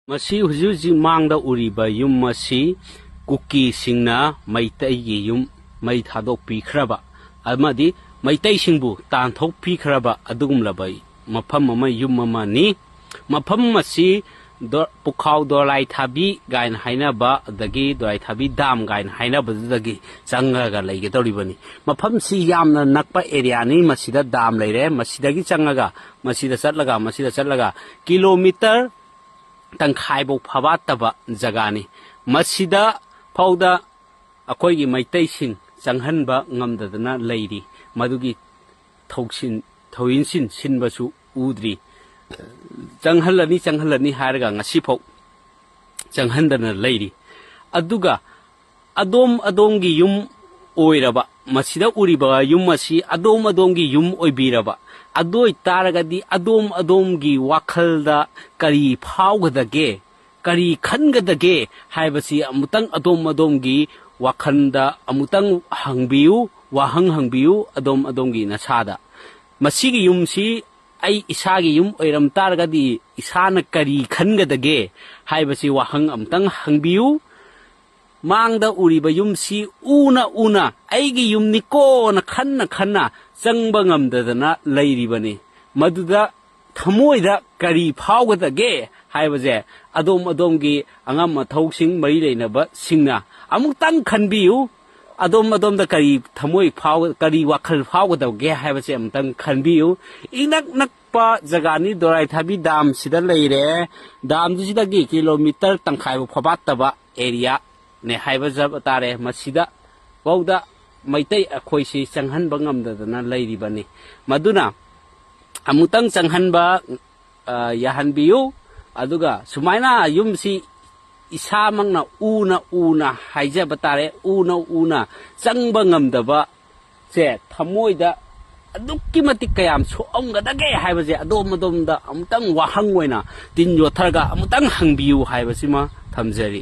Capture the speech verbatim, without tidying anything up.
ꯃꯁꯤ ꯍꯧꯖꯤꯛ ꯍꯧꯖꯤꯛ ꯃꯥꯡꯗ ꯎꯔꯤꯕ ꯌꯨꯝ ꯑꯁꯤ ꯀꯨꯀꯤꯁꯤꯡꯅ ꯃꯩꯇꯩꯒꯤ ꯌꯨꯝ ꯃꯩ ꯊꯥꯗꯣꯛꯄꯤꯈ꯭ꯔꯕ ꯑꯃꯗꯤ ꯃꯩꯇꯩꯁꯤꯡꯕꯨ ꯇꯥꯟꯊꯣꯛꯄꯤꯈ꯭ꯔꯕ ꯑꯗꯨꯒꯨꯝꯂꯕ ꯃꯐꯝ ꯑꯃ, ꯌꯨꯝ ꯑꯃꯅꯤ꯫ ꯃꯐꯝ ꯑꯁꯤ ꯗꯣ-, ꯄꯨꯈꯥꯎ ꯗꯣꯂꯥꯏ ꯊꯥꯕꯤ ꯀꯥꯏꯅ ꯍꯥꯏꯅꯕ, ꯑꯗꯒꯤ ꯗꯣꯂꯥꯏ ꯊꯥꯕꯤ ꯗꯥꯝ ꯀꯥꯏꯅ ꯍꯥꯏꯅꯕꯗꯨꯗꯒꯤ ꯆꯪꯉꯒ ꯂꯩꯒꯗꯧꯔꯤꯕꯅꯤ꯫ ꯃꯐꯝꯁꯤ ꯌꯥꯝꯅ ꯅꯛꯄ ꯑꯦꯔꯤꯌꯥꯅꯤ꯫ ꯃꯁꯤꯗ ꯗꯥꯝ ꯂꯩꯔꯦ꯫ ꯃꯁꯤꯗꯒꯤ ꯆꯪꯉꯒ, ꯃꯁꯤꯗ ꯆꯠꯂꯒ, ꯃꯁꯤꯗ ꯆꯠꯂꯒ ꯀꯤꯂꯣꯃꯤꯇꯔ ꯇꯪꯈꯥꯏꯐꯧ ꯐꯕꯥꯠꯇꯕ ꯖꯒꯥꯅꯤ꯫ ꯃꯁꯤꯗ ꯐꯥꯎꯗ ꯑꯩꯈꯣꯏꯒꯤ ꯃꯩꯇꯩꯁꯤꯡ ꯆꯪꯍꯟꯕ ꯉꯝꯗꯗꯅ ꯂꯩꯔꯤ꯫ ꯃꯗꯨꯒꯤ ꯊꯧꯁꯤꯟ, ꯊꯧꯏꯟꯁꯤꯟ ꯁꯤꯟꯕꯁꯨ ꯎꯗ꯭ꯔꯤ꯫ ꯆꯪꯍꯜꯂꯅꯤ, ꯆꯪꯍꯜꯂꯅꯤ ꯍꯥꯏꯔꯒ ꯉꯁꯤꯐꯥꯎ ꯆꯪꯍꯟꯗꯅ ꯂꯩꯔꯤ꯫ ꯑꯗꯨꯒ ꯑꯗꯣꯝ ꯑꯗꯣꯝꯒꯤ ꯌꯨꯝ ꯑꯣꯏꯔꯕ, ꯃꯁꯤꯗ ꯎꯔꯤꯕ ꯌꯨꯝ ꯑꯁꯤ ꯑꯗꯣꯝ ꯑꯗꯣꯝꯒꯤ ꯌꯨꯝ ꯑꯣꯏꯕꯤꯔꯕ, ꯑꯗꯨ ꯑꯣꯏꯇꯥꯔꯒꯗꯤ ꯑꯗꯣꯝ ꯑꯗꯣꯝꯒꯤ ꯋꯥꯈꯜꯗ ꯀꯔꯤ ꯐꯥꯎꯒꯗꯒꯦ, ꯀꯔꯤ ꯈꯟꯒꯗꯒꯦ ꯍꯥꯏꯕꯁꯤ ꯑꯃꯨꯛꯇꯪ ꯑꯗꯣꯝ ꯑꯗꯣꯝꯒꯤ ꯋꯥꯈꯜꯗ ꯑꯃꯨꯛꯇꯪ ꯍꯪꯕꯤꯌꯨ, ꯋꯥꯍꯪ ꯍꯪꯕꯤꯌꯨ ꯑꯗꯣꯝ ꯑꯗꯣꯝꯒꯤ ꯅꯁꯥꯗ꯫ ꯃꯁꯤꯒꯤ ꯌꯨꯝꯁꯤ ꯑꯩ ꯏꯁꯥꯒꯤ ꯌꯨꯝ ꯑꯣꯏꯔꯝ ꯇꯥꯔꯒꯗꯤ ꯏꯁꯥꯅ ꯀꯔꯤ ꯈꯟꯒꯗꯒꯦ ꯍꯥꯏꯕꯁꯤ ꯋꯥꯍꯪ ꯑꯃꯨꯛꯇꯪ ꯍꯪꯕꯤꯌꯨ꯫ ꯃꯥꯡꯗ ꯎꯔꯤꯕ ꯌꯨꯝꯁꯤ ꯎꯅ ꯎꯅ ꯑꯩꯒꯤ ꯌꯨꯝꯅꯤꯀꯣꯅ ꯈꯟꯅ ꯈꯟꯅ ꯆꯪꯕ ꯉꯝꯗꯗꯅ ꯂꯩꯔꯤꯕꯅꯤ꯫ ꯃꯗꯨꯗ ꯊꯃꯣꯏꯗ ꯀꯔꯤ ꯐꯥꯎꯒꯗꯒꯦ ꯍꯥꯏꯕꯁꯦ ꯑꯗꯣꯝ ꯑꯗꯣꯝꯒꯤ ꯑꯉꯝ ꯑꯊꯧꯁꯤꯡ, ꯃꯔꯤ ꯂꯩꯅꯕꯁꯤꯡꯅ ꯑꯃꯨꯛꯇꯪ ꯈꯟꯕꯤꯌꯨ꯫ ꯑꯗꯣꯝ ꯑꯗꯣꯝꯗ ꯀꯔꯤ ꯊꯃꯣꯏ ꯐꯥꯎ-, ꯀꯔꯤ ꯋꯥꯈꯜ ꯐꯥꯎꯒꯗꯕꯒꯦ ꯍꯥꯏꯕꯁꯦ ꯑꯃꯨꯛꯇꯪ ꯈꯟꯕꯤꯌꯨ꯫ ꯏꯅꯛ ꯅꯛꯄ ꯖꯒꯥꯅꯤ, ꯗꯣꯔꯥꯏ ꯊꯥꯕꯤ ꯗꯥꯝꯁꯤꯗ ꯂꯩꯔꯦ꯫ ꯗꯥꯝꯗꯨꯁꯤꯗꯒꯤ ꯀꯤꯂꯣꯃꯤꯇꯔ ꯇꯪꯈꯥꯏꯐꯥꯎ ꯐꯕꯥꯠꯇꯕ ꯑꯦꯔꯤꯌꯥꯅꯦ ꯍꯥꯏꯕ ꯖꯕ ꯇꯥꯔꯦ꯫ ꯃꯁꯤꯗ ꯐꯥꯎꯗ ꯃꯩꯇꯩ ꯑꯩꯈꯣꯏꯁꯤ ꯆꯪꯍꯟꯕ ꯉꯝꯗꯗꯅ ꯂꯩꯔꯤꯕꯅꯤ꯫ ꯃꯗꯨꯅ ꯑꯃꯨꯛꯇꯪ ꯆꯪꯍꯟꯕ, ꯑ, ꯌꯥꯍꯟꯕꯤꯌꯨ꯫ ꯑꯗꯨꯒ ꯁꯨꯃꯥꯏꯅ ꯌꯨꯝꯁꯤ ꯏꯁꯥꯃꯛꯅ ꯎꯅ ꯎꯅ ꯍꯥꯏꯖꯕ ꯇꯥꯔꯦ, ꯎꯅ ꯎꯅ ꯆꯪꯕ ꯉꯝꯗꯕ ꯁꯦ ꯊꯃꯣꯏꯗ ꯑꯗꯨꯛꯀꯤ ꯃꯇꯤꯛ ꯀꯌꯥꯝ ꯁꯣꯛꯑꯝꯒꯗꯒꯦ ꯍꯥꯏꯕꯁꯦ ꯑꯗꯣꯝ ꯑꯗꯣꯝꯗ ꯑꯃꯨꯛꯇꯪ ꯋꯥꯍꯪ ꯑꯣꯏꯅ ꯇꯤꯟ ꯌꯣꯠꯊꯔꯒ ꯑꯃꯨꯛꯇꯪ ꯍꯪꯕꯤꯌꯨ ꯍꯥꯏꯕꯁꯤꯃ ꯊꯝꯖꯔꯤ꯫